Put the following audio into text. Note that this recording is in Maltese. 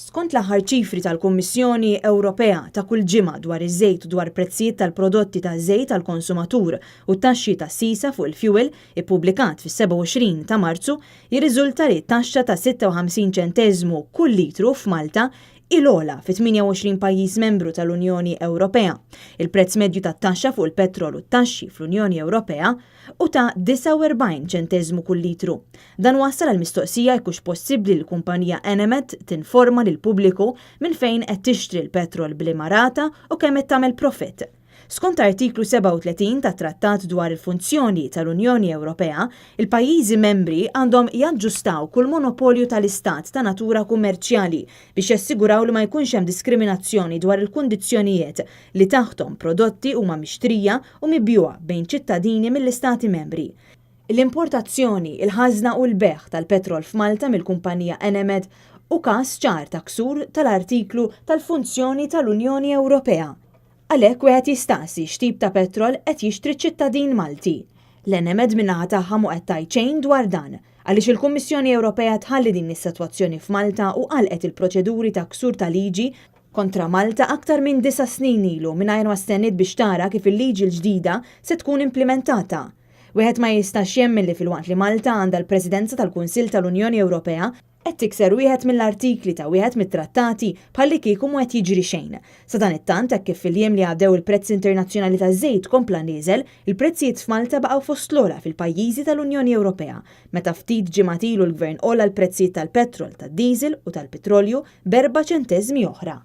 Skont l-aħħar ċifri tal-Kummissjoni Ewropea ta' kull ġimgħa dwar iż-żejt u dwar prezzijiet tal-prodotti taż-żejt għall-konsumatur u t-taxxi tas-sisa fuq il-fjuwil ippubblikat fis-27 ta' Marzu, jirriżulta li t-taxxa ta' 56 ċenteżmu kull litru f'Malta hi l-ogħla fi 28 pajjiż membru tal-Unjoni Ewropea. Il-prezz medju tat-taxxa fuq il-petrol u t-taxxi fl-Unjoni Ewropea hu ta' 49 ċenteżmu kull litru. Dan wassal għal mistoqsija jekk hux possibbli li l-kumpanija Enemed tinforma lill-pubbliku minn fejn qed tixtri l-petrol b'liema rata u kemm qed tagħmel profitt. Skont Artiklu 37 tat-Trattat dwar il-Funzjoni tal-Unjoni Ewropea, il-pajjiżi membri għandhom jaġġustaw kull monopolju tal-Istat ta' natura kummerċjali biex jassiguraw li ma jkunx hemm diskriminazzjoni dwar il-kundizzjonijiet li taħthom prodotti huma mixtrija u mibjugħa bejn ċittadini mill-Istati Membri. L-importazzjoni, il-ħażna u l-bejgħ tal-petrol f'Malta mill-kumpanija Enemed hu każ ċar ta' ksur tal-Artiklu tal-Funzjoni tal-Unjoni Ewropea. Għalhekk wieħed jistaqsi x'tip ta' petrol qed jixtri ċ-ċittadin Malti. L-Enemed min-naħa tagħha mhu qed tgħid xejn dwar dan. Għaliex il-Kummissjoni Ewropea tħalli din is-sitwazzjoni f'Malta u għalqet il-proċeduri ta' ksur ta' liġi kontra Malta aktar minn disa' snin ilu mingħajr ma stenniet biex tara kif il-liġi l-ġdida se tkun implimentata. Wieħed ma jistax jemmen li filwaqt li Malta għandha l-Presidenza tal-Kunsill tal-Unjoni Ewropea, qed tikser wieħed mill-artikli ta' wieħed mit-trattati bħallikieku mhu qed jiġri xejn. Sadanittant, hekk kif fil-jiem li għaddew il-prezz internazzjonali taż-żejt kompla nieżel, il-prezzijiet f'Malta baqgħu fost l-ogħla fil-pajjiżi tal-Unjoni Ewropea, meta ftit ġimgħat ilu l-Gvern għola l-prezzijiet tal-petrol, tad-diesel u tal-pitrolju b'erba' ċenteżmi oħra.